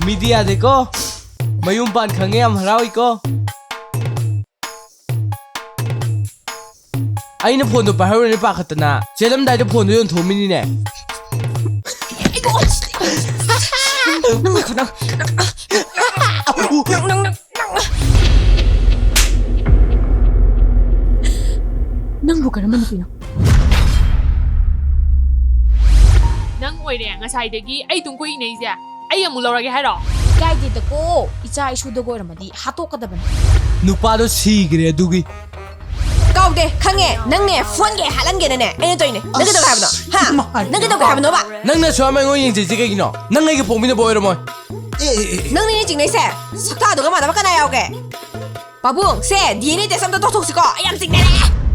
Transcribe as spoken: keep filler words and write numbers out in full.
ꯃꯤꯗꯤ ꯌꯥꯗꯦꯀꯣ꯫ ꯃꯌꯨꯝ ꯄꯥꯟ ꯈꯪꯉꯦ, ꯌꯥꯝ ꯍꯔꯥꯎꯏꯀꯣ꯫ ꯑꯩꯅ ꯐꯣꯟꯗꯣ ꯄꯥꯏꯍꯧꯔꯅꯤ ꯄꯥꯈꯠꯇꯅ꯫ ꯆꯦꯜꯂꯝꯗꯥꯏꯗ ꯐꯣꯟꯗꯣ ꯌꯣꯟꯊꯣꯛꯑꯝꯃꯤꯅꯤꯅꯦ꯫ ꯅꯪ ꯉꯥꯏꯈꯣ, ꯅꯪ, ꯅꯪ, ꯅꯪ, ꯅꯪ, ꯅꯪ, ꯅꯪ, ꯅꯪ, ꯅꯪꯕꯨ ꯀꯔꯝꯕ ꯅꯨꯄꯤꯅꯣ? ꯅꯪ ꯑꯣꯏꯔꯦ ꯉꯁꯥꯏꯗꯒꯤ ꯑꯩ ꯇꯨꯡ ꯀꯣꯏ ꯏꯅꯩꯁꯦ꯫ ꯑꯩ ꯑꯃꯨꯛ ꯂꯧꯔꯒꯦ ꯍꯥꯏꯔꯣ? ꯀꯥꯏꯗꯦꯗꯀꯣ, ꯏꯆꯥ ꯏꯁꯨꯗꯒ ꯑꯣꯏꯔꯝꯃꯗꯤ ꯍꯥꯠꯇꯣꯛꯀꯗꯕꯅꯤ꯫ ꯅꯨꯄꯥꯗꯣ ꯁꯤꯈ꯭ꯔꯦ ꯑꯗꯨꯒꯤ꯫ ꯀꯥꯎꯗꯦ, ꯈꯪꯉꯦ꯫ ꯅꯪꯅꯦ ꯐꯣꯟꯒꯦ ꯍꯥꯠꯍꯟꯒꯦꯅꯅꯦ ꯑꯩꯅ ꯇꯧꯔꯤꯅꯦ꯫ ꯅꯪ ꯀꯩꯗꯧꯒꯦ ꯍꯥꯏꯕꯅꯣ? ꯍꯥ? ꯅꯪ ꯀꯩꯗꯧꯒꯦ ꯍꯥꯏꯕꯅꯣꯕ? ꯅꯪꯅ ꯑꯁꯨꯛ ꯌꯥꯝ ꯑꯩꯉꯣꯟꯗ ꯌꯦꯡꯖꯩꯁꯦ ꯀꯩꯒꯤꯅꯣ? ꯅꯪ ꯑꯩꯒ ꯄꯣꯛꯃꯤꯟꯅꯕ ꯑꯣꯏꯔꯝꯃꯣꯏ꯫ ꯅꯪꯅꯤꯅꯦ ꯆꯤꯡꯅꯩꯁꯦ꯫ ꯁꯛꯇꯥꯗꯨꯒ ꯃꯥꯟꯅꯕ ꯀꯅꯥ ꯌꯥꯎꯒꯦ? ꯄꯥꯕꯨꯡ, ꯁꯦ ꯗꯤ ꯑꯦꯟ ꯑꯦ ꯇꯦꯁ ꯑꯝꯇ ꯇꯧꯊꯣꯛꯁꯤꯀꯣ꯫ ꯑꯩ ꯌꯥꯝ ꯆꯤꯡꯅꯔꯦ꯫